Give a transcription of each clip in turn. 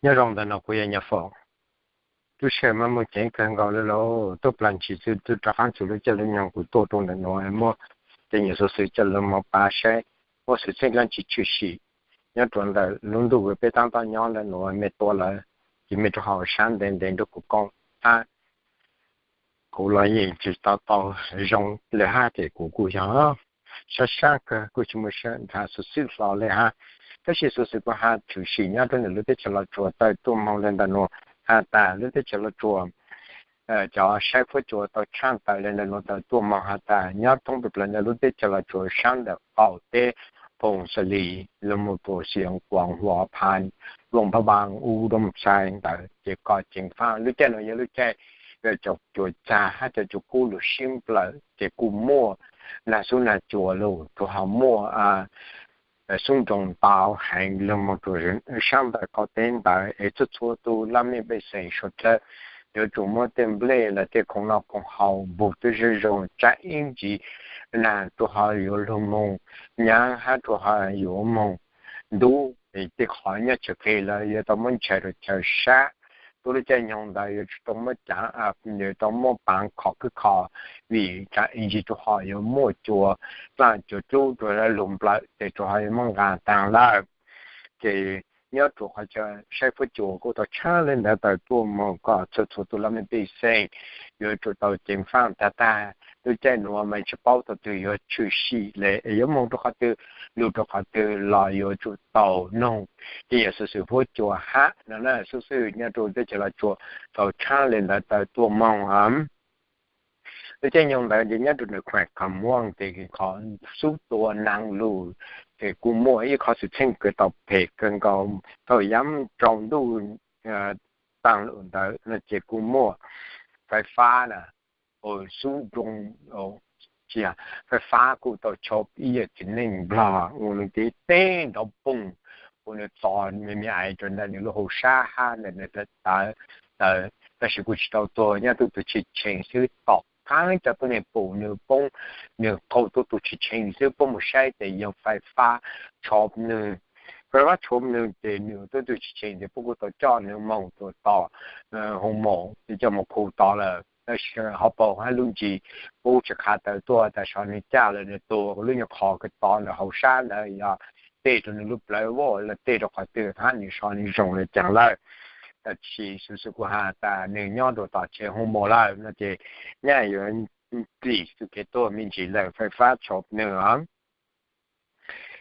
Nyob zoo ntawm no kuv yog Nyiaj Foom. Lub sij hawm mas muaj ceev kawg nkaus li lauj, tuaj plag ntsis xwb twb rov qab txug lub caij lub nyoog kuv tuaj rau ntawm no muab tej nyuag xov xwm coj los mus pab saib, muaj xwm txheej dlaab tsi tshwm sim nyob rau ntawm lub ntuj uas peb taab tom nyob ntawm no, mej tuaj lawm ces mej rau hauv sab ntev ntev nrug kuv koom hab kuv los yeej tsis tau tau zoo le hab, ces kuv kuj yog sab sab kawg kuj tsis muaj sij hawm nrhav xov xwm hlo le hab. Tab sis xov xwm kuv has tshwm sim nyob rau ntawm lub teb chaws Los Tsuas tawm tuaj moog le ntawm nuav has tas lub teb chaws Los Tsuas cov saib fuab cua tau tshaaj tawm le ntawm nuav tawm tuaj moog has tas nyob thoob plaws ntawm lub teb chaws Los Tsuas sab ntawm qaum teb Phoos Xas Lis los mus rau Xeev Khuam, Huam Phas, Luam Phas Npas, U Doos Xais ntawd ces kom ceev faaj. Lub caij nuav yog lub caij cov cua txag hab cov cua kub lug sib nplawm ces kuj muaj nag xub nag cua lug rua hauv, muaj xub nroog ntau heev lug moog rua sab ntawm qaum teb ntawd es txhua txhua tus laj mej pej xeem suav dlawg yuav tsum muab tej nplej los tej khoom noj khoom haus npug twb zoo zoo tsam ib ntsis nag rua hauv yuav lug moog nyaav hab rua hauv yuav moog ntub, tej qhov nyob chaw qis lawm yuav tau muab ntshaw rua chaw sab. Tuab lub caij nyoog ntawd yuav tsum tau muab caav, yuav tau muab paav khov khwb kho, vim tsam ib ntsis rua hauv yuav muaj cua dlaaj cua dlub rua lug nplawm tes rua hauv yuav muab nqaa taag lawm. Ces nyob rua qhov chaw saib fuab cua kuj tau tshaaj le ntawd tawm tuaj moog kom txhua txhua tus laj mej pej xeem yuav tsum tau ceev faaj tag tag. Lub caij nuav mas tsis paub thaum twg yuav tshwm sim le es yuav moog rua qhov twg, lug rua qhov twg los yuav tsum tau noog tej yam xov xwm fuab cua hab no na. Xov xwm nyob rua teb chaws Los Tsuas tau tshaaj le ntawd tawm tuaj moog. Lub caij nyoog ntawd ces nyob rua ntawm Khwm Kham Muam tes qhov xub tua naag lug ces kuj muaj ib qhov xwm txheej kws tau phem kawg nkaus thaum yav rau ntuj taag lug ntawd no ces kuj muaj fais fab na, xub nroog, fais fab kuj tau chob ib yam txiv neej Nplog ua nws teb teb nrov poog, ua nws txo me me ais rua ntawm nws lub hauv sab hab ntawm nws tawv tawv, tab sis kuj tsis tau tuag, nyob tub tug tshee tshee xwb. Tom qaab cov tuab neeg pum nws poob, nws qaug tub tug tshee tshee xwb, puab mus saib tes yog fais fab chob nws. Fais fab chob nws ces nws tub tug tshee tshee tes puab kuj tau coj nws moog rua tom hoo maum, coj moog khu tod lawm. Tab sis hauv paus hab lub ntsis puab tsis qha tawm tuaj tas sov nws caj lawm, nws tuag lub nyuag qhov kws tod ntawm hauv sab ntawd yog tej rua nws lub plawv vaj los tej rua qhov twg hab nws sov nws zoo le caag lawm. Tab sis xov xwm kuj has tas nws nyob rua tom tsev hoo maum lawm no ces nyaj yuav dim xwm kev tuag me ntsis lawm, fais fab chob nws.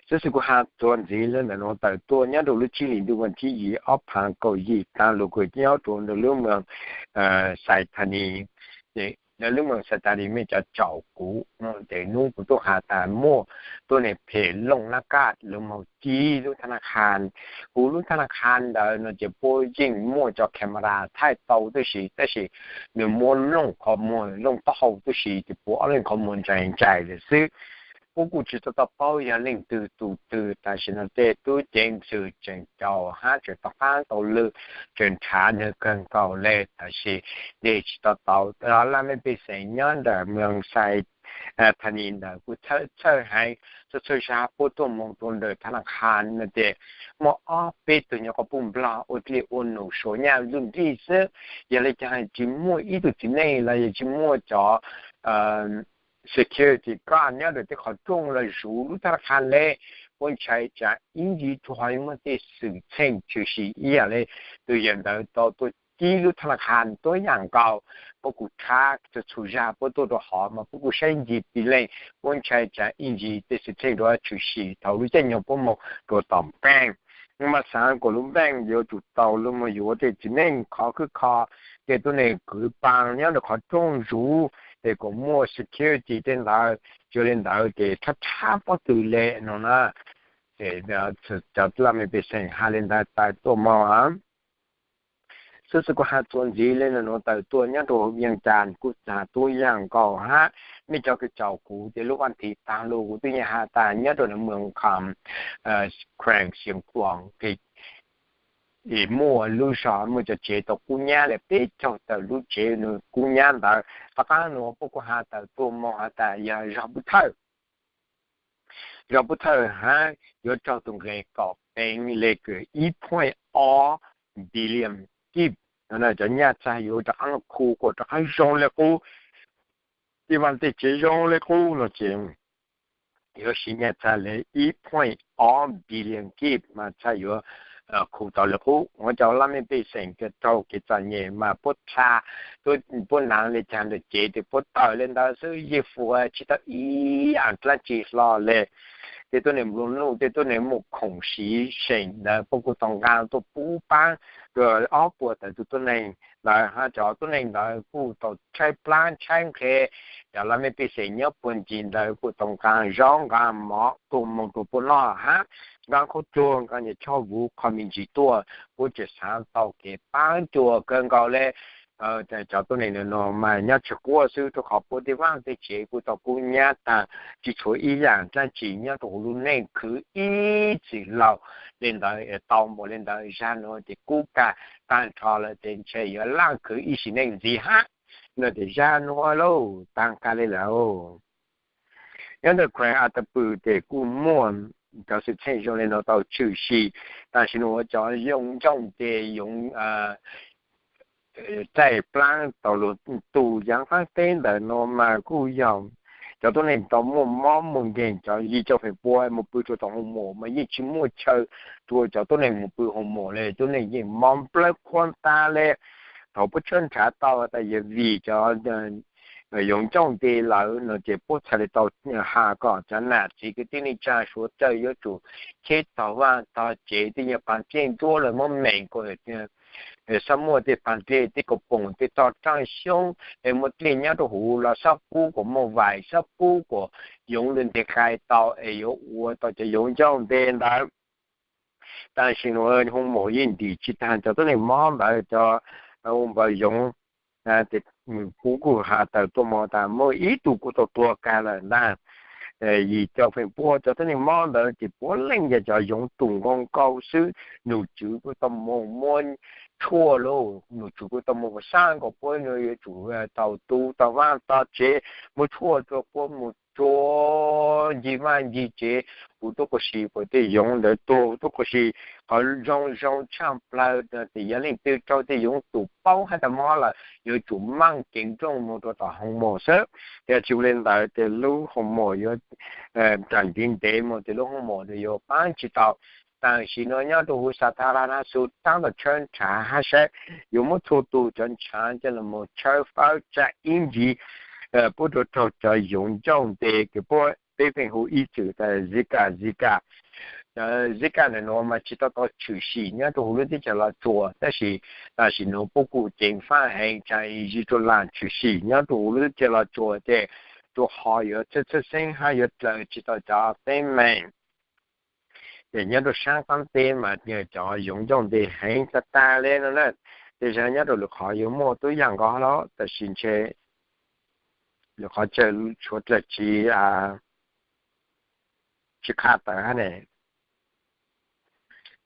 Xov xwm kuj has txuas ntxiv le ntawm nuav tawm tuaj nyob rua lub tsib hlis ntuj vas thib yim ob phav kaum yim taag lug kws nyob rua ntawm lub moos Xais Thas Nis. Ntawm lub moos Xais Thas Nis mej cov caum kuv, tes nub kuv tub has tas muaj tuab neeg phem looj nab kaj lug moog ci lub thab na kha. Kuv lub thab na kha ntawd no ces puab yeej muaj cov camera thaij tau tub si, tab sis nws muab looj qhov muag looj taub hau tub si, ces puab ob leeg qhov muag ntsais ntsais lawm xwb. Puab kuj tsis tau tau paub yog leej twg tus twg, tab sis no tej tub ceev xwm tseem caum hab tseem tom qaab tau lwm, tseem nrhav nws kawg nkaus le, tab sis tej tsis tau tau. Laj mej pej xeem nyob ntawm moos Xais Thas Nis ntawd kuj txhawj txhawj heev, txhua txhua zag puab tuaj moog rua ntawm thab na kha no ces muaj ob peb tug nyuam quas puj Nplog ua dlij ua num suav nyaj lub nrig xwb. Yog le caag tsis muaj ib tug txiv neej los yog tsis muaj cov security guard nyob rua tej qhov rooj los zuv lub thab na kha le, puab ntshai tsam ib ntsis rua hauv muaj tej xwm txheej tshwm sim ib yam le tug yawm ntawd tau tuaj ci lub thab na kha tuab yaam nkaus. Puab kuj tshab txhua txhua zag puab tuaj rua hov mas puab kuj saib ncig pis leej, puab ntshai tsam ib ntsis tej xwm txheej rua tshwm sim thaum lub caij nyoog puab moog rua tom npeej. Mas xaav kuas lub npeej yuav tsum tau lug moog yuav tej txiv neej khov khwb kho, tej tuab neeg kwv paas nyob rua qhov rooj zuv, tej kuas muaj security tej ntawd. Yog le ntawd ces tshab tshab pob tw le no na. Cov laj mej pej xeem has le ntawd tawm tuaj moog. Xov xwm kuj has txuas ntxiv le nuav tawm tuaj nyob rua Vias Cas kuj txag tuab yaam nkaus hab. Mej cov kws caum kuv ces lub vas thiv taag lug kuv tub yeej has tas nyob rua ntawm moos Kham, Khwm Xeev Khuam, muaj lub zog muaj cov tsev tau kub nyab le peb caug tawm lub tsev nws kub nyab ntawd. Tom qaab nuav puab kuj has tawm tuaj moog has tas yog zog pub thawj, zog pub thawj hab yuav raug tus nqe kaum peev le kws ib point ob billion kib. Cov nyaj txag yuav rov qab los khu kom rov qab zoo li qub, tej vaj tej tsev zoo li qub no ces yuav siv nyaj txag li ib point ob billion kib mas txhaj yuav khu tau li qub. Ua cov laj mej pej xeem raug kev txom nyem mas puab tha, puab naav li caag ntawm cev tes puab tawm li ntawd xwb, yeej fuam tsis tau ib yaam dlaab tsi hlo le. Tej tuab neeg nplua nuj, tej tuab neeg muaj khoom siv seem ntawd puab kuj tau nqaa tuaj pub paab rua ob puas tawm tus tuab neeg ntawd, hab cov tuab neeg ntawd kuj tau tshaib plab tshaib nqhe. Cov laj mej pej xeem nyob puag ncig ntawd kuj tau nqaa zaub nqaa mov tuaj moog rua puab noj hab nqaa khaub dluag nqaa nyuas choj vuv qho me ntsis tuaj, puab tseem xaav tau kev paab cuam kawg nkaus le. Cov tuab neeg nuav mas nyob tsawg quaj xwb, rua qhov puab tej vaaj tej tsev kuj tau kub nyab taag, tsis tshuav ib yaam dlaab tsi nyob rua huv lub neej khwv ib txwm laug li ntawd tau npaum li ntawd. Zag nuav ces kub kag taag nrho lawm ces ntshe yuav laj khwv ib sim neej ntxiv hab. No ces zag nuav lauj taag kag li lawm. Nyob ntawm Khuees A Ta Pw ces kuj muaj cov xwm txheej zoo li nuav tau tshwm sim. Tam sim nuav cov yoov ncooj tes yoov txaij plaab tau lug tu yaav qaab teb ntawm nuav mas kuj yog cov tuab neeg tau muaj mob muaj nkeeg, cov yim caum feem pua mus pw rua tom hoo mom mas yeej tsis muaj chaw rua cov tuab neeg mus pw hoo mom le. Tuab neeg yeej mob nplawg qhuav tag le. Thaum puab tshawb nrhav tau tas yog vim cov yoov ncooj tes lawm no ces puab txhaj li tau has kom cov nam txiv kwv tij neej tsa suav dlawg yuav tsum cheb tog vaaj tog tsev, tej nyuas paag dlej nruab lawm muab meem kom xob muaj tej paag dlej, tej kaus poom, tej tog raaj xyoob es muaj dlej nyob rua huv los xob pub kom muaj vaim, xob pub kom yoov lug nteg qai tau es yuav ua tau cov yoov ncooj tes ntawd. Tam sim nuav hoo mom yeej ntim tsis taag cov tuab neeg mob ntawd, cov npaws yoov. Kuv kuj has tawm tuaj moog tas muaj ib tug kuj tau tuag kag lawm ntag. Yim caum feem pua cov tuab neeg mob ntawd ces puav leej yog cov yoov tum nkaus nkaus xwb. Nom tswv kuj tau moog muab tshuaj lauj, nom tswv kuj tau moog xaab kom puab yuav tsum tau tu tog vaaj tog tsev, muab tshuaj rua puab mus tsua ncig vaaj ncig tsev, huv tub quas si puas tej yoov ntawd tuag huv tub quas si. Qhov zoo zoo tshaj plawg tes yog leej twg raug tej yoov tum paub hab tas mob lawm yuav tsum maaj ceev nrooj moog rua tom hoo mom xwb. Yog tsis ua li ntawd tes lub hoo mom yuav raws ntiv ntev moog tes lub hoo mom yuav paab tsis tau. Tam sim nuav nyob rua huv Xav Tha Las Nas Xus taab tom tshawb nrhav hab saib yuav muab txhua tug cov nrhav coj los mus tshawb fawb tsam ib ntsis puab rua raug cov yoov ncooj tes kws puab peb feem hu ib txwm tas Zika, Zika. Zika ntawm nuav mas tsis tau tau tshwm sim nyob rua huv lub teb chaws Los Tsuas, tab sis tam sim nuav puab kuj ceev faj heev, tsaa zig rua laag tshwm sim nyob rua huv lub teb chaws Los Tsuas ces rua qhov yuav txhawj txhawj xeeb hab yuav dlaws tsis tau cov teeb meem. Ces nyob rua saab qaab teb mas cov yoov ncooj tes heev tag tag le no na. Tej zag nyob rua lwm qhov yuav muaj tub yaam nkaus los tab sis ntshe lwm qhov chaw suav dlawg tsis, tsis qha tawm hab ne.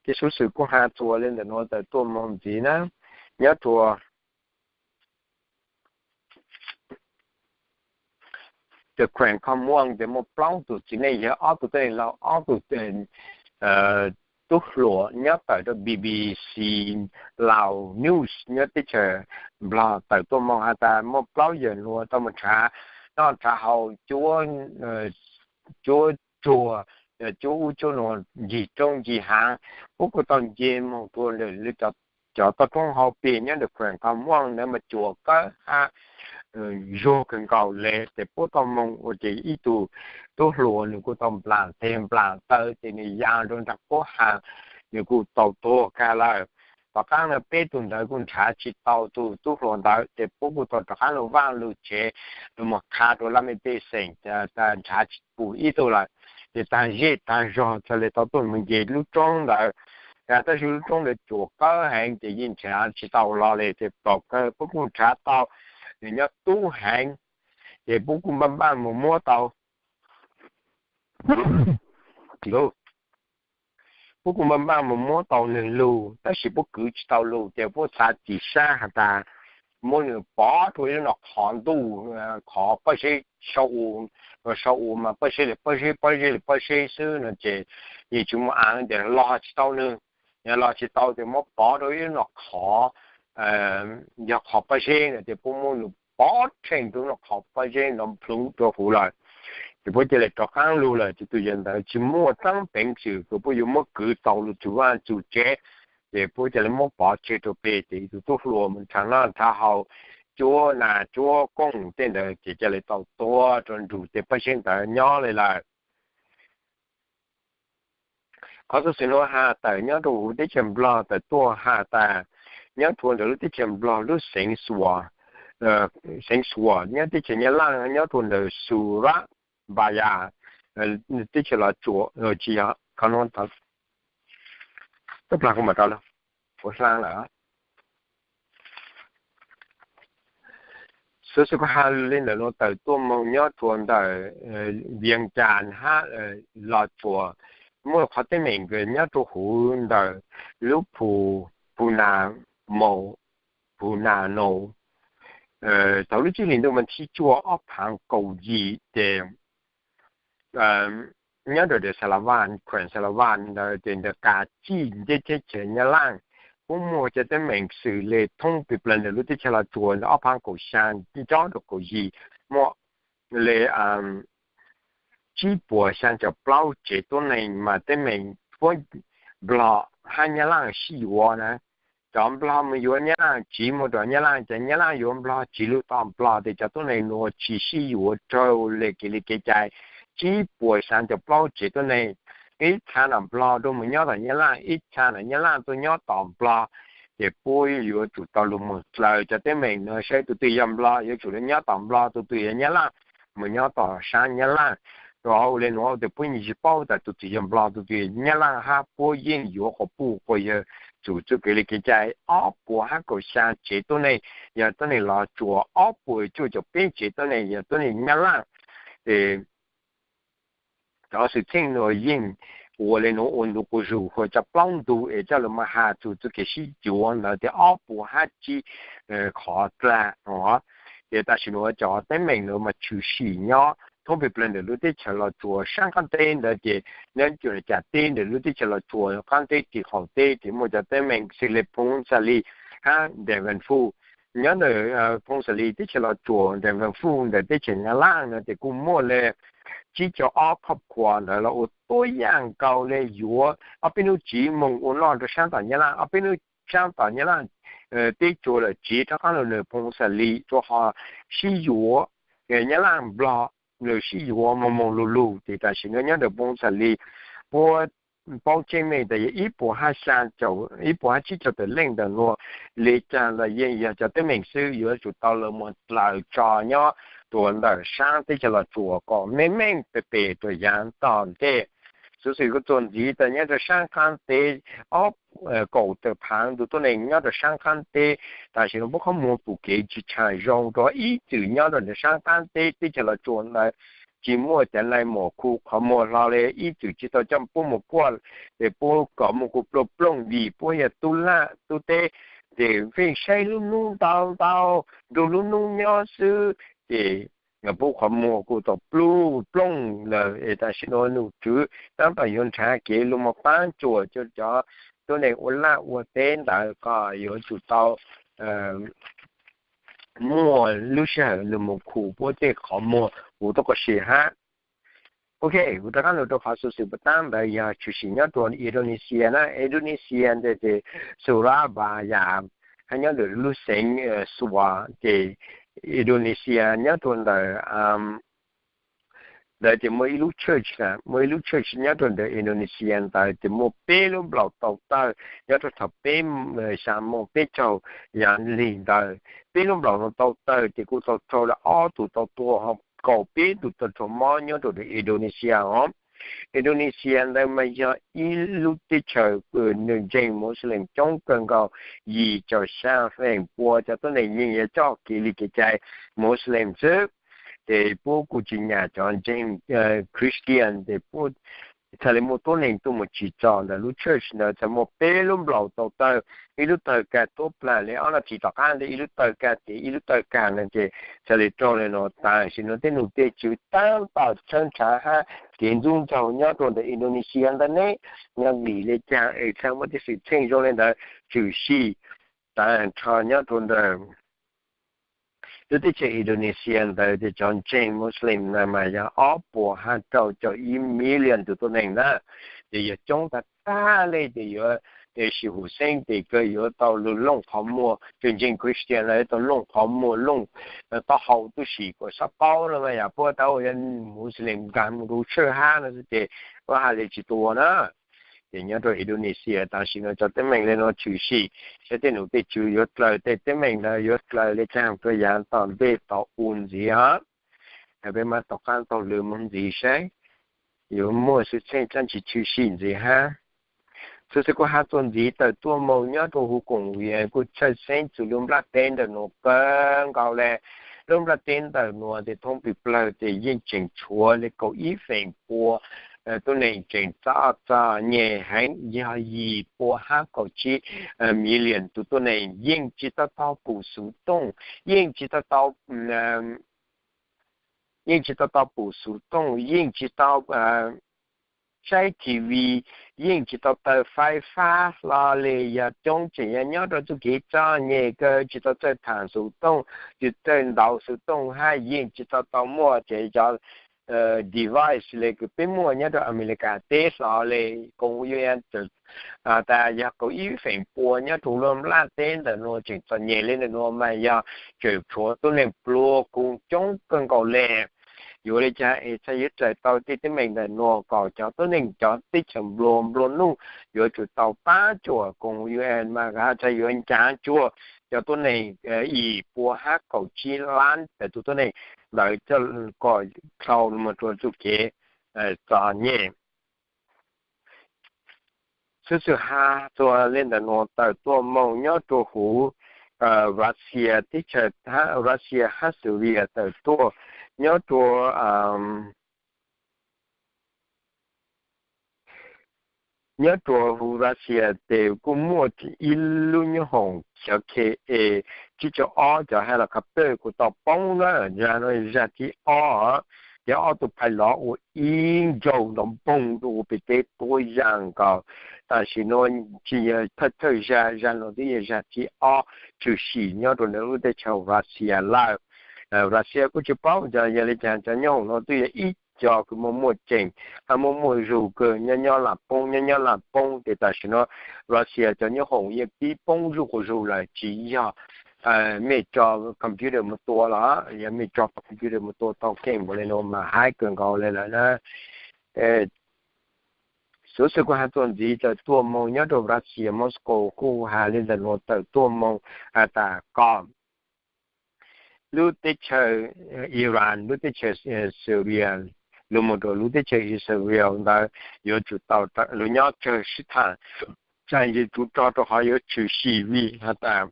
Tej xuv xwm kuj has txuas le ntawm nuav tawm tuaj moog ntxiv na. Nyob rua The Karen Commonwealth tes muaj plaub tug txiv neej yawg, ob tug tuab neeg laug, ob tug tub hluas nyob tawm rua B B C Lao News nyob teb chaws Nplog tawm tuaj moog has tas muaj plaub yawg nuav tau moog nrhav noj nrhav haus, cuab cuab tsuag, cuab ub cuab nuav ncig roob ncig haav. Puab kuj tau nce moog rua lwm cov toj roob hauv pes nyob The Karen Commonwealth ntawd mas cuam kawg hab zuag kawg nkaus le. Ces puab tau moog ua ces ib tug tub hluas nws kuj tau nplaam teg nplaam taw ces nws ya rua nraag puab haav, nws kuj tau tuag kag lawm. Tom qaab no peb tug ntawd kuj nrhav tsis tau tug tub hluas ntawd ces puab kuj tau rov qaab lug vaaj lug tsev, lug moog qha rua laj mej pej xeem tas nrhav tsis pum ib tug lawm. Ces taag zej taag zog txhad le tau tuaj moog nce lub roob ntawd. Tab sis lub roob ntawd cuam kawg heev ces yeej nrhav tsis tau los le. Ces tom kawg puab kuj nrhav tau nws nyob tub heev, ces puab kuj npaj npaj moog muab tau puab kuj npaj npaj moog muab tau nws lug, tab sis puab kwv tsis tau lug ces puab xav cim sab has tas muab nws pov rua ib lub no qhov ntuj, qhov pob zeb sau u, sau u mas pob zeb li pob zeb, pob zeb li pob zeb xwb no ces yeej tsis muaj aav ces log tsis tau nws. Los tsis tau ces muab pov rau ib lub nom qhov, yog qhov pob zeb no ces puab muab nws pov tsheej rau lub nom qhov pob zeb no plhuv rau huv lawm. Ces puab cia li rov qaab lug lawm, ces tus yawg ntawd tsis muaj teeb peev xwm kws puab yuav muab kwv tau lug txug vaaj txug tsev, ces puab cia li muab pov tseg rau peg, ces ib tug tub hluas mus nrhav noj nrhav haus, cuab nas cuab kooj tej ntawd ces cia li tau tuag rua nrug tej pob zeb ntawd nyob li lawm. Qhov xuv xwm nuav has tawm nyob rua huv teb chaws Nplog tawm tuaj has tas nyob rua ntawm lub teb chaws Nplog lub xeev Xua, xeev Xua nyob teb chaws Nyab Laj nyob rua ntawm Surabaya teb chaws Los Tsuas, tsis yog, kuv hla lawm. Xuv xwm kuv has li ntawm nuav tawm tuaj moog nyob rua ntawm Vias Cas hab Los Tsuas, muaj qhov teeb meem nyob rua huv ntawm lub Phu, Phu Na, Mau, Phu Na Nau, thaum lub tsib hlis ntuj mas thib cuaj ob phaav kaum yim ces nyob rua ntawm Xalavaj, khueem Xalavaj ntawd ces ntawm qab txij ntiaj teb chaws Nyab Laj, puab muaj cov teeb meem xws le thoob pes plawg ntawm lub teb chaws Los Tsuas ntawm ob phaav kaum xyaa nyob rua kaum yim, muaj le tsib puas xyaa caum plaub tsev tuab neeg mas teeb meem puab Nplog hab Nyab Laj sib yuav na. Cov Nplog mus yuav Nyab Laj, tsiv mus rua Nyab Laj, ces Nyab Laj yuav Nplog, tsiv lug tom Nplog, ces cov tuab neeg nuav tsis sib yuav raug le kev li kev cai. Tsib puas xyaa caum plaub tsev tuab neeg, ib txha nom Nplog tuaj mus nyob tom Nyab Laj, ib txha nom Nyab Laj tuaj nyob tom Nplog, ces puab yuav tsum tau lug mus dlaws cov teeb meem nuav saib tus twg yog Nplog yuav tsum nyob tom Nplog, tus twg yog Nyab Laj mus nyob tom saab Nyab Laj. Rua qhov le nuav tes puab yeej tsis paub tas tus twg yog Nplog tus twg yog Nyab Laj hab puab yeej yuav quas puj quas yawg tsum txuj kev li kev cai. Ob puas hab kaum xyaa tsev tuab neeg yog tuab neeg Los Tsuas, ob puas cuaj caum peb tsev tuab neeg yog tuab neeg Nyab Laj. Ces cov xwm txheej nuav yeej ua le nuav ua ntu quas zug huv cov plaub ntug es coj lug mas has txug txuj kev sib yuav ntawd tes ob puas hab tsib qhov dlaag. Ces tam sim nuav cov teeb meem nuav mas tshwm sim nyob thoob pes plawg ntawm lub teb chaws Los Tsuas saab qaab teb ntawd ces nyob cuag cas teb ntawm lub teb chaws Los Tsuas qaab teb tig qaum teb ces muaj cov teeb meem xws le Phoos Xas Lis hab Ntees Vees Fuj. Nyob ntawm Phoos Xas Lis teb chaws Los Tsuas, Ntees Vees Fuj ntawm teb chaws Nyab Laj no ces kuj muaj le tsib caug ob khoj khuas ntawd los ua tuab yaaj nkaus le yuav ob peb nub tsiv moog ua noj rua saab tom Nyab Laj, ob peb nub saab tom Nyab Laj teb tsua lawm tsiv rov qaab lug ntawm Phoos Xas Lis rua qhov sib yuav Nyab Laj Nplog lawv sib yuav moog moog lug lug. Ces tam sim no nyob ntawm Phoos Xas Lis puab paub tseeb meej tas yog ib puas hab xyaa caum, ib puas hab tsib caug tawm leej ntawm nuav, le caag los yeej yog cov teeb meem xwb, yuav tsum tau lug mus dlaws tso nyob rua ntawm saab teb chaws Los Tsuas kom meej meej peg peg rua yaav tom ntej. Xuv xwm kuv txuas ntxiv tas nyob rua saab qaab teb, ob, kaum tawm phaav ntu tuab neeg nyob rua saab qaab teb, tam sim no puab qhov muag pum kev tsis tshwm zoo rua ib txwm nyob rua ntawm saab qaab teb teb chaws Los Tsuas ntawd tsis muaj cov nai muam khu qhov muag hlo le, ib txwm tsis tau coj puab mus kuaj, es puab kom muaj khu plooj plooj vim puab yog tub laj tub teb, ces feej saib lub nub ntau ntau, nrug lub nub nyob xwb, ces puab qhov muag kuj tau pluj plooj lawm. Es tam sim no nom tswv taab tom yuav nrhav kev lug moog paab cuam rua cov tuab neeg ua laj ua teb ntawd kom yuav tsum tau muaj lub sij hawm lug mus khu puab tej qhov muag huv tuab qhov si hab. Ok, kuv rov qaab lug rua qhov xuv xwm puv taab ntawd yog tshwm sim nyob rua Indonesia na. Indonesia ntawd ces Surabaya, hab nyob ntawm lub xeev Suva ces Indonesia nyob rua ntawm ntawd ces muaj ib lub church, muaj ib lub church nyob rua ntawm Indonesia ntawd ces muaj peb lub nplaum tau tawg nyob rua thaum peb xya moos peb caug yav lig ntawd. Peb lub nplaum no tau tawg ces kuj tau raug le ob tug tau tuag, kaum peb tug tau raug mob nyob rua ntawm Indonesia os. Indonesia ntawd mas yog ib lub teb chaws nws ntseeg Muslim coob kawg nkaus, yim caum xya feem pua cov tuab neeg yeej yuav coj kev li kev cai Muslim xwb. Ces puab kuj tsis nyam cov ntseeg Christian ces puab txhaj li muaj tuab neeg tuaj mus tsim txom ntawm lub church ntawd, txhaj muaj peb lub nplaum tau tawg, ib lub tawg kag tuab plag li ob lab tsis tom qab ntawd, ib lub tawg kag tid, ib lub tawg kag no ces txhaj li raug li no. Tam sim no tej num tej tswv tab tom tshawb ntshav hab kev ntxub ntxaug nyob rau ntawm Indonesia ntawd ne, nyob vim li cas es txhaj muaj tej xwm txheej zoo li ntawd tshwm sim tag nrho nyob rau ntawm lub teb chaws Indonesia ntawd. Ces cov ntseeg Muslim na mas yog ob puas hab rau caum ib million tus tuab neeg na, ces yog coob tag tag li. Ces yuav, ces sim huv xeeb ces kawg yuav tau lug looj qhov muag, tseem ntseeg Christian los yuav tau looj qhov muag looj taub hau tub sim kom sab paub no mas yog puab tau ua Muslim nkag mus rau church hab no xwb ces puab has li tsis tua na. Ces nyob rau Indonesia tam sim no cov teeb meem li no tshwm sim, saib tej num tej tswv yuav dlaws tej teeb meem ntawd yuav dlaws li caag rua yav tom ntej tom u ntxiv os. Peb mam tom qab taug lw moog ntxiv saib yuav muaj xwm txheej dlaab tsi tshwm sim ntxiv hab. Xwb xwb kuj has txuas ntxiv tawm tuaj moog nyob rua huv koom vim kuj tshwj xeeb txug lub nplaj teb ntawm nuav kawg nkaus le. Lub nplaj teb ntawm nuav tes thoob pim plawg tes yeej tseem tshuav li kaum ib feem pua tuab neeg tseem txom txom nyem heev, yog yim pua hab kaum tsib million tus tuab neeg yeej tsi tau tau pum xuv tooj, yeej tsi tau tau yeej tsi tau tau pum xuv tooj, yeej tsi tau saib TV, yeej tsi tau taws fais fab hlo li. Yog coob tseem yog nyob rau txuj kev txom nyem kawg, tsi tau txawj thaam xuv tooj, tsi txawj ntaus xuv tooj hab yeej tsi tau tau muaj ces cov device li kws peb muaj nyob rau Amelikas teb hlo li. Koom U N tas yog kaum ib feem pua nyob rau lub nplaj teb ntawm nuav tseem txom nyem li ntawm nuav mas yog tseem tshuav tuab neeg pluag kuj coob kawg nkaus le. Yuav li cas es txhaj yuav dlaws tau tej teeb meem ntawm nuav kom cov tuab neeg cov teb chaws nplua nplua nuj yuav tsum tau pab cuam koom U N mas txhaj yuav ncav tsuag cov tuab neeg yim pua hab kaum tsib lab tus tuab neeg ntawd kom dlhau moog rua txuj kev txom nyem. Xwb xwm has txuas li ntawm nuav tawm tuaj moog nyob rua huv Russia teb chaws, Russia hab Syria tawm tuaj nyob rua nyob rua huv Russia tes kuj muaj ib lub nyoob hoom xyov K A tsib caug ob cov helicopter kuj tau poob na. Zag nuav zag thib ob, ces ob tug phais lov ua ib nraug nrov npoog rua huv pem teb tuab zag nkaus. Tam sim nuav tsis yog thawj thawj zag, zag nuav twb yog zag thib ob tshwm sim nyob rua ntawm lub teb chaws Russia lawm. Russia kuj tsis paub cov yog li cas, cov nyoob hoom nuav twb yog ib co kws muaj muaj tseem hab muaj muaj zug kawg, nyob nyob lam poob, nyob nyob lam poob. Ces tam sim nuav Russia cov nyoob hoom yeej pib poob zuj quas zug lawm, tsis yog mej tso computer mus tua los yog mej tso computer mus tua tau keej npaum li nuav mas haib kawg nkaus li lawm na. Xwb xwm kuj has txuas ntxiv tawm tuaj moog nyob rua Russia Moscow kuj has li ntawm nuav tawm tuaj moog has tas kom lub teb chaws Iran, lub teb chaws Syria, lug moog rua lub teb chaws Israel ntawd yuav tsum tau lug nyob tsawg sib tham, tsaam yim tsuv rog rua qhov yuav tshwm sim vim has tas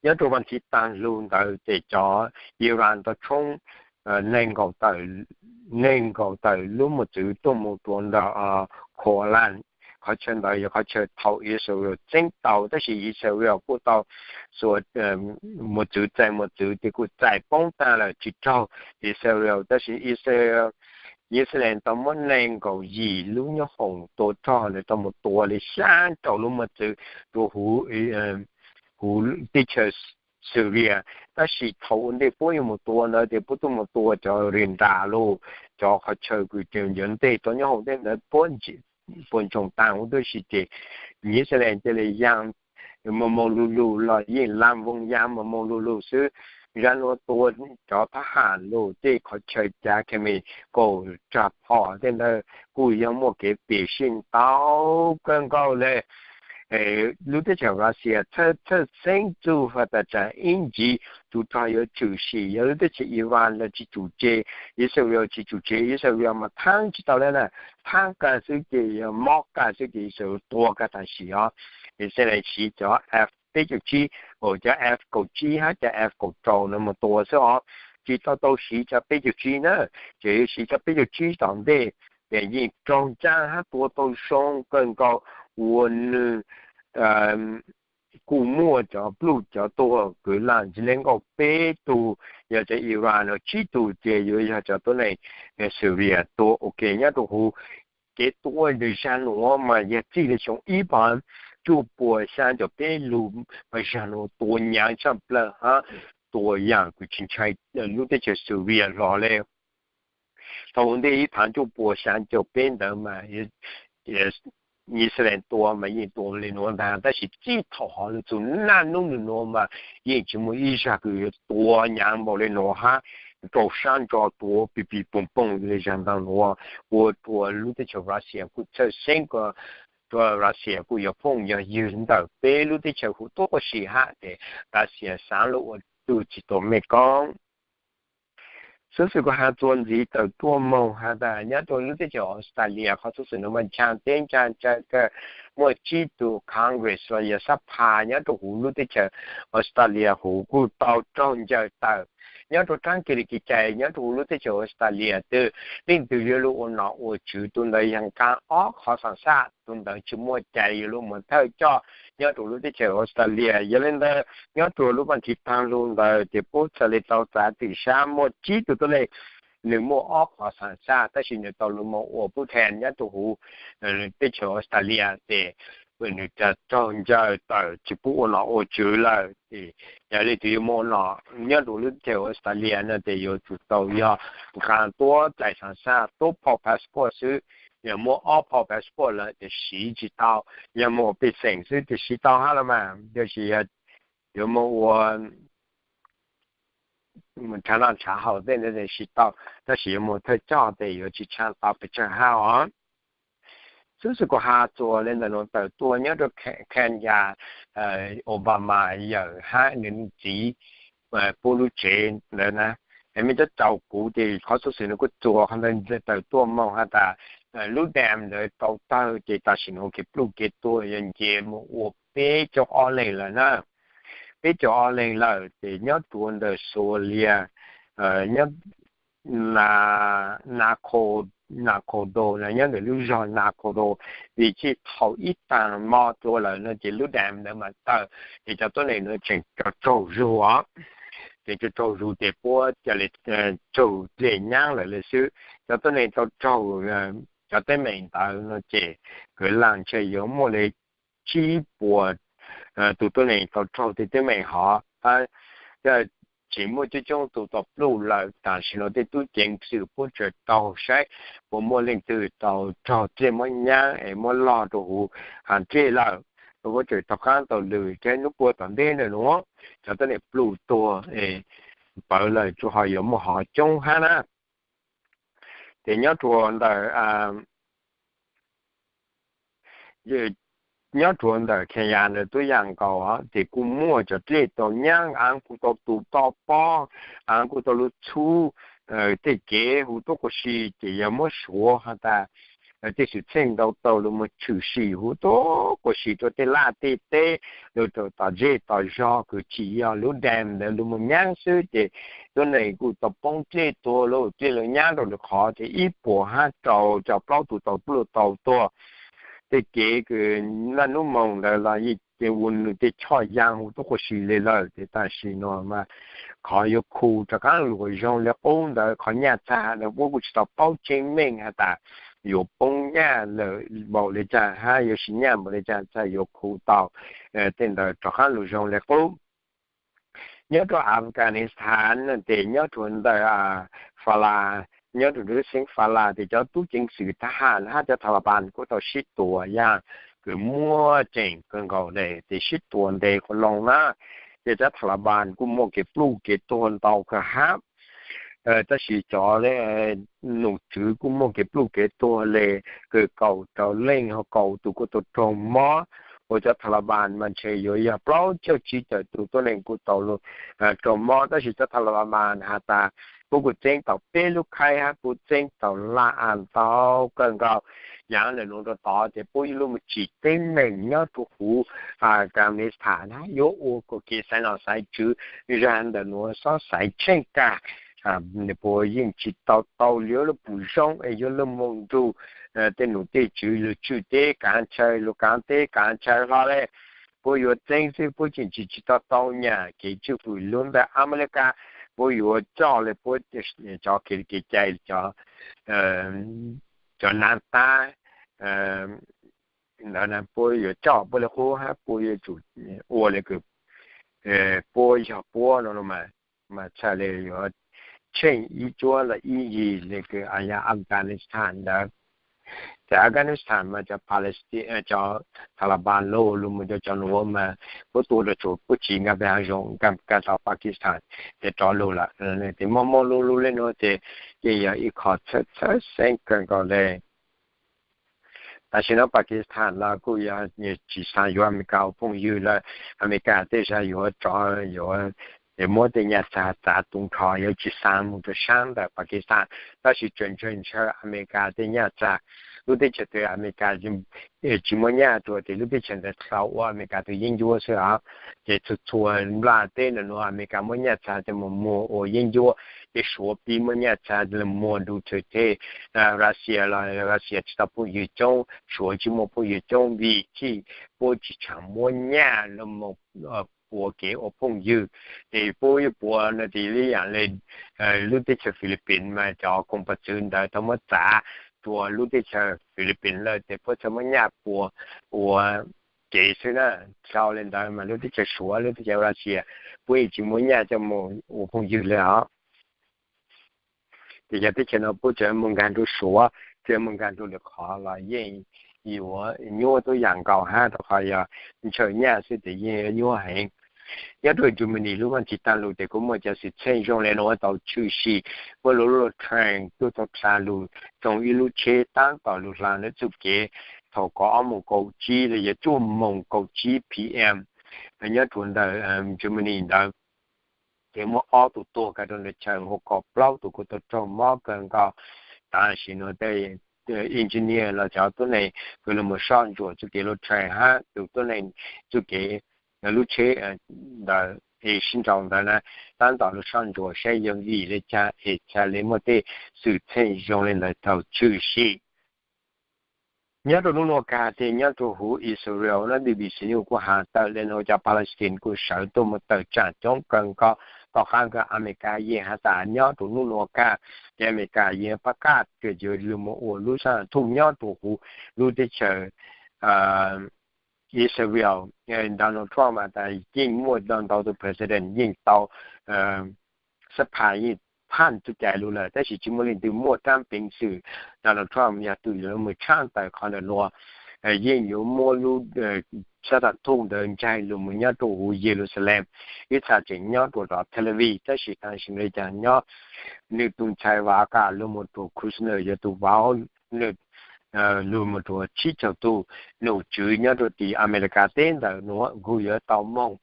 nyob rua vas thiv taag lug ntawd ces cov Iran tau tshoob neeg nkaum tawm lub mos txwv tuaj moog rua ntawm Golan. Qhov chaw ntawd yog qhov chaw thaum Israel txeeb tau, tab sis Israel kuj tau xuas mos txwv txais mos txwv ces kuj txais poob taag lawm tsis raug Israel. Tab sis Israel, Yixalayees tau muab nees nkaum yim lub nyoob hoom tua rog, lawv tau mus tua li xyaa caum lub mos txwv rua huv, huv teb chaws Syria. Tab sis thaum ua ntej puab yuav mus tua ntawd ces puab tuaj mus tua cov ri nram lug, cov qhov chaw kws tseem ncua ntej rov nyoob hoom tej ntawd puab puas ntsoog taag huv tub si ces Yixalayees cia li yaa moog moog lug lug los yeej lam voos yaa moog moog lug lug xwb. Zag nuav tua cov thab ham lug tej qhov chaw cav khees kaum tsag phom tej ntawd kuj yog muaj kev pim sij ntau kawg nkaus le. Lub teb chaws Russia txhawj txhawj xeeb txug has tas tsaam ib ntsis tsuv rog yuav tshwm sim, yog lub teb chaws Iran los tsis tsum tseg, Israel tsis tsum tseg, Israel mas thaab tsis tau le na, thaab kag xwb ces yog mob kag xwb ces Israel tua kag tam sim os. Israel siv cov F peb caug tsib, cov F kaum tsib hab cov F kaum rau no mus tua xwb os, tsis tau tau siv cov peb caug tsib na, tseem yuav siv cov peb caug tsib tom ntej. yeej raug ncaj hab tua tau zoo kawg nkaus uas nws kuj muaj cov pluj cov tuag kwv lam ntsis le nkaus peb tug, yog cov Iran no tsib tug ces yuav yog cov tuab neeg Syria tua. Ok, nyob rau huv kev tua ntawm zag nuav mas yog txij li xyoo ib phav cuaj puas xya caum peb lug mas zag nuav tua nyaav tshaj plawg hab tua yaam kws tsis ntshai lub teb chaws Syria hlo le. Thaum ntej ib phav cuaj puas xya caum peb ntawd mas Yixalayees tua mas yeej tua li nuav ntag, tab sis txij thaum hov lug txug naj nub nub nuav mas yeej tsis muaj ib zag kws yuav tua nyaav npaum li nuav hab rau sab ntso tua pim pim poog poog li zag ntawm nuav, ua rua lub teb chaws Russia kuj txhawj xeeb ko, rua Russia kuj yog phooj yog ywg ntawm peb lub teb chaws huv tuab qua si hab ces Russia xaav lug ua tug tsis tuam mej koob. Xov xwm kuv has txuas ntxiv tawm tuaj moog has tas nyob rua lub teb chaws Australia qhov xov xwm nuav mas ntsha teb ntsha tsawg kawg, muaj tsib tug Congress los yog sab phas nyob rua huv lub teb chaws Australia huv kuj tau raug ncaws tawm nyob rua qaab kis li kis cai nyob rua huv lub teb chaws Australia twg. Leej twg yuav lug ua nom ua tswv tus ntawd yog nqaa ob qhov xam xaj, tus ntawd tsis muaj cai yuav lug moog thawj coj nyob rua lub teb chaws Australia. Yog le ntawd nyob rua lub vaaj khiv taag lug ntawd ces puab txhad le tau txav twm sab muaj tsib tug tuab neeg, nws muaj ob qhov xam xaj tab sis nws tau lug moog ua pub then nyob rua huv teb chaws Australia ces nws raug ncaws tawm tsis pub ua nom ua tswv lawm. Ces yog leej twg yuav moog ua nom nyob rua lub teb chaws Australia no ces yuav tsum tau yog nqaa tuab tais xam xaj tuab phau passport xwb. Yog muaj ob phau passport lawm ces siv tsis tau, yog moog ua pej xeem xwb ces siv tau hab los mas, tab sis yog yuav moog ua nrhav noj nrhav haus tej ntawd siv tau, tab sis yuav moog thawj coj ces yuav tsis tshaaj tau pes tsawg hab os. Xov xwm kuv has txuas le ntawm nuav tawm tuaj nyob rua Kenya, Obama yawm hab nws leej txiv puab lub tsev ntawd na. Mej cov caum kuv ces qhov xov xwm nuav kuj txuas qhov ntawd tawm tuaj moog has tas lub dam ntawd tau tawg ces tam sim nuav kev pluj kev tuag yog nce moog ua peb caug ob leeg lawm na. Peb caug ob leeg lawm ces nyob rua ntawm Somalia, nyob Nakhodo, nyob ntawm lub zog Nakhodo, vim txij thaum ib taag mo dlua lawm no ces lub dam ntawd mas tawg ces cov tuab neeg nuav tseem tsaug zug os. Ces tsaug tsaug zug ces puab ca le tsaug dlej nyaab lawm le xwb. Cov tuab neeg tau raug cov teeb meem ntawd no ces kwv lam ntshe yuav muaj le tsib puas tus tuab neeg tau raug tej teeb meem hov. Tsis muaj coob coob tus tau pluj lawm, tam sim no tej tub ceev xwm puab tseem taug saib puas muaj leej twg tau raug dlej muab nyaab es muab log rua huv hav dlej lawm. Puab tseem taug qaab taug lwm thiab hnub puag tom ntej ntawm nuav cov tuab neeg pluj tuag es pawv lawm tsuas ho yuav muaj hov coob hab na. Ces nyob rua ntawm nyob rua ntawm Kenya ntawd tuab yaam nkaus ces kuj muaj cov dlej tau nyaab, aav kuj tau tu toj pob, aav kuj tau lub txhub, tej kev huv tuab qua si ces yog muab suav has tas tej xwm txheej ntau tau lug moog tshwm sim huv tuab qua si rua tej laj tej teb, lug rua tom zej tom zog kws tsis yog lub dam ntawd lug moog nyaab xwb ces tuab neeg kuj tau poob dlej tuag lawm, dlej lug nyaab rua lwm qhov ces ib puas hab rau caum plaub tus tau pluj tau tuag. Tej kev kws naj nub moog ntawd los yeej ua nws tej choj yaa huv tuab qua si le lawm ces tam sim no mas qhov yuav khu rov qaab lug zoo le qub ntawd qhov nyaj txag ntawd puab kuj tsis tau paub tseeb meej has tas yuav poob nyaj lawm npaum le caag hab yuav sim nyaj npaum le caag txhaj yuav khu tau tej ntawd rov qaab lug zoo le qub. Nyob rua Afghanistan no ces nyob rua ntawm Falas, nyob rua lub xeev Falas ces cov tub ceev xwm thab ham hab cov Taliban kuj tau sib tua yaam kws muaj tseem kawg nkaus le ces sib tua nte quas loo na. Ces cov Taliban kuj muaj kev pluj kev tuag ntau kawg hab, tab sis cov nom tswv kuj muaj kev pluj kev tuag le kws kaum rau leej ho kaum tus kuj tau raug mob. Ua cov Taliban mas ntshe yuav yog plaub caug tsib caug tus tuab neeg kuj tau raug mob, tab sis cov Taliban has tas puab kuj txeeb tau peb lub khaib hab puab txeeb tau laj ntau kawg nkaus. Yaam le nuav rua tod ces puab yuav lug moog tsim teeb meem nyob rua huv Afghanistan na, yuav ua kuas kev xaiv nom xaiv tswv zag ntawm nuav xob xaiv tsheej kag Nws puas yeej tsis tau tau yuav luag pum zoo es yuav luag moog nrug tej nom tej tswv luag tswj teb kaav ntshaw, luag kaav teb kaav ntshaw hlo le? Puab yuav txeeb xwb, puab tseem tsis tsis tau tau nyam kev tswj fwm lub ntawm Amelikas, puab yuav coj le puab cov kev cai, cov, cov nav tab ntawd, puab yuav coj puab le qub hab puab yuav tsum ua le kws puab yog puab no mas txhaj le yuav tsheej ib cuab los ib yig le kws a yog Afghanistan ntawd. Ces Afghanistan mas cov Palestine, cov Taliban lug lug mus rau cov nuav mas puab tua rau tsuas puab tsis nkag peg hav zoov, nkag tau Pakistan ces rov lug lawm. Ces moog moog lug lug le nuav ces yeej yog ib qho txhawj txhawj xeeb kawg nkaus le. Tam sim no Pakistan los kuj yog tsis xaav yuav Amelikas ua phooj ywg lawm. Amelikas tej zag yuav rov yuav muab tej nyaj txag txav tu nrho, yuav tsis xaav mus rau saab ntawm Pakistan, tab sis tseem ntshaw ntshaw Amelikas tej nyaj txag. Lub teb chaws twg Amelikas tsis muaj nyaj rua ces lub teb chaws ntawd dhau ua Amelikas tug yeeb ncuab xwb os. Ces txhua txhua nplaj teb nuav Amelikas muaj nyaj txag ces mus muag ua yeeb ncuab, ces Suav pib muaj nyaj txag muag nrug txhua teb. Russia los Russia tsis tau phooj ywg coob, Suav tsis muaj phooj ywg coob vim txhij puab tsis tshua muab nyaj los mus puav kev ua phooj ywg. Ces puab yuav puav no ces li yaam le lub teb chaws Philippines mas cov koom pov txwv ntawd tau muab txav rua lub teb chaws Philippines lawm ces puab txhaj muab nyaj puav ua kev xwb na. Dhau le ntawd mas lub teb chaws Suav, lub teb chaws Russia puab yeej tsis muab nyaj coj mus ua phooj ywg le os. Ces yog teb chaws no puab tseem moog nkag rua Suav, tseem moog nkag rua lwm qhov los yeej yuav nyuaj tuab yaam nkaus hab, rau qhov yog ntshaw nyaj xwb ces yeej nyuaj heev. Nyob rua Germany lub vaaj txi taag lug ces kuj muaj cov xwm txheej zoo le nuav tau tshwm sim. Muaj lub lub train tuaj tau dlha lug tsoo ib lub tsheb taab tom lug dlha ntawm txuj kev thaum kaum ob moos kaum tsib los yog cuaj moos kaum tsib P M nyob rua ntawm Germany ntawd. Ces muaj ob tug tuag kag rau ntawd, tsawg hu kaum plaub tug kuj tau raug mob kawg nkaus. Tam sim no tej engineer los cov tuab neeg kws lug mus soj ntsuam txuj kev lub train hab tus tuab neeg txuj kev lub tsheb ntawd es sib nraus ntawd na, taab tom lug soj ntsuam saib yuav vim le caag es ca le muaj tej xwm txheej zoo le ntawd tau tshwm sim. Nyob rua nub nuav kag ces nyob rua huv Israel na, B B C News kuj has tawm le nuav cov Palestine kuj sawv tuaj mus tawm tsaam coob kawg nkaus tom qaab kws Amelikas yeej has tas nyob rua nub nuav kag ces Amelikas yeej pab kaj kws yuav lug mus ua lub sab thuj nyob rua huv lub teb chaws Israel. Donald Trump has tas yeej muaj ntau ntau tug president yeej tau xab phas yeej phaj txuj cai lug lawm, tab sis tsis muaj leej twg muaj raab peev xwm. Donald Trump yog tug yuav lug mus tshaj tawm qhov ntawm nuav, yeej yuav muab lub sab thuj ntawd ntsaig lug mus nyob rua huv Yelusalem, ib txha tseem nyob rua tom Tel Aviv, tab sis tam sim no cas nyob nwg tug ntxhais vav kam lug mus rua Kushner yog tug vav, nwg lug mus rua tsib caug tug nom tswv nyob rua tim Amelikas teb ntawm nuav kuj yuav tau moog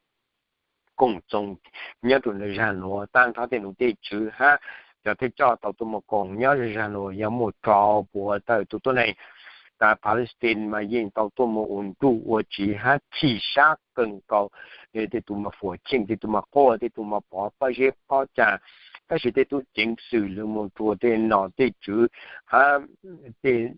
koom txoos nyob rua ntawm zag nuav. Taab nrho tej nom tej tswv hab cov thawj coj tau tuaj mus koom nyob zag nuav yog muaj rau puas tawm tug tuab neeg. Tas Palestine mas yeej tau tuaj mus ua nruj ua tsiv hab chim sab kawg nkaus. Tej tug mas fuam cheej, tej tug mas quaj, tej tug mas pov pob zeb pob cag, tab sis tej tub ceev xwm lug mus rua tej nom tej tswv hab tej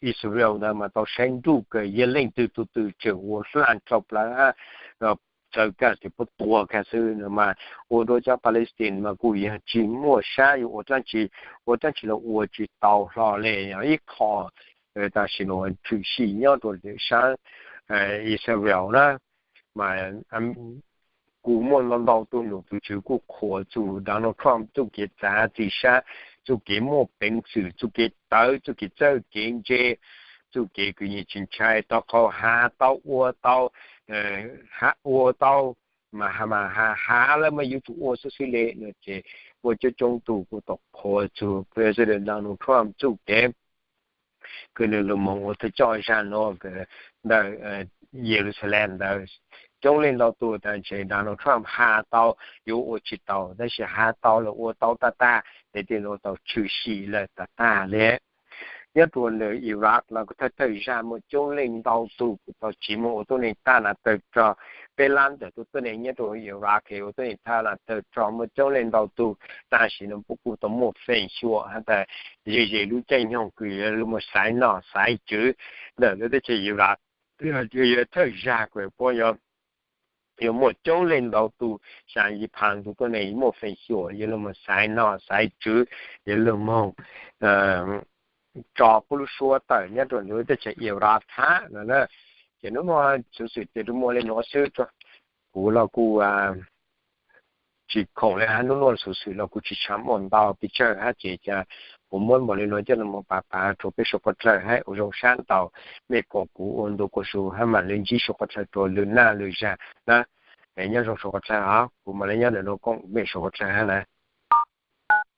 Israel ntawd mas tau saib nruj kawg, yog leej twg tug twg tseem ua dlaaj dhau plaws hab txawv kag ces puab tua kag xwb no mas ua rua cov Palestine mas kuj yog tsis muaj sab yuav ua dlaab tsi, ua dlaab tsi los ua tsis tau hlo le. Yog ib qho tam sim no tshwm sim nyob rua sab Israel na, mas kuj muaj ntau ntau tug nom tug tswv kuj qhuas txug Donald Trump txuj kev txav txim sab, txuj kev muaj peev xwm, txuj kev tawv, txuj kev txawj kev ntse, txuj kev kws yeej tsis ntshai, tau qhau has tau ua tau, ua tau mas has mas has lawm mas yuav tsum ua xwb xwb le no ces muaj coob coob tug kuj tau qhuas txug President Donald Trump txuj kev kws nwg lug moog ua thawj coj zag nuav ntawm Yelusalem ntawd. Coob leej ntau tug tas ntshe Donald Trump has tau yuav ua tsis tau, tab sis has tau los ua tau tag tag, tej nuav tau tshwm sim lawm tag tag le. Nyob rau ntawm Iraq los kuj thawj thawj zag muaj coob leej ntau tus kuj tau tsiv mus ua tuab neeg thaj nas tawg rog. Peb lab ntawm tus tuab neeg nyob rau Iraq ua tuab neeg thaj nas tawg rog muaj coob leej ntau tus, tab sis no puab kuj tau muaj feem xyuam has tas ze ze lub caij nyoog kws yog luag mus xaiv nom xaiv tswv ntawm lub teb chaws Iraq, yog thawj zag kws puab yuav muaj coob leej ntau tus, xya yim phav tus tuab neeg muaj feem xyuam yog luag mus xaiv nom xaiv tswv, yog luag moog tso puab lub suab tawm nyob rau ntawm lub teb chaws Iraq thab no na. Ces nub nuav xuv xwm ces rua muaj le nuav xwb, kuv los kuj tsis khoom le hab, nub nuav xuv xwm los kuj tsis tshua muaj ntau pes tsawg hab, ces kuv muab npaum le nuav coj los pav pav rua peb suav qhov dlawg hab ua zoo sab ntau. Mej koom kuv ua ntu kuas su hab mam le ntsib suav qhov dlawg rua lwm naj lwm zag na. Nyob zoo suav qhov dlawg os, kuv mam le nyob ntawm nuav koom mej suav qhov dlawg hab na.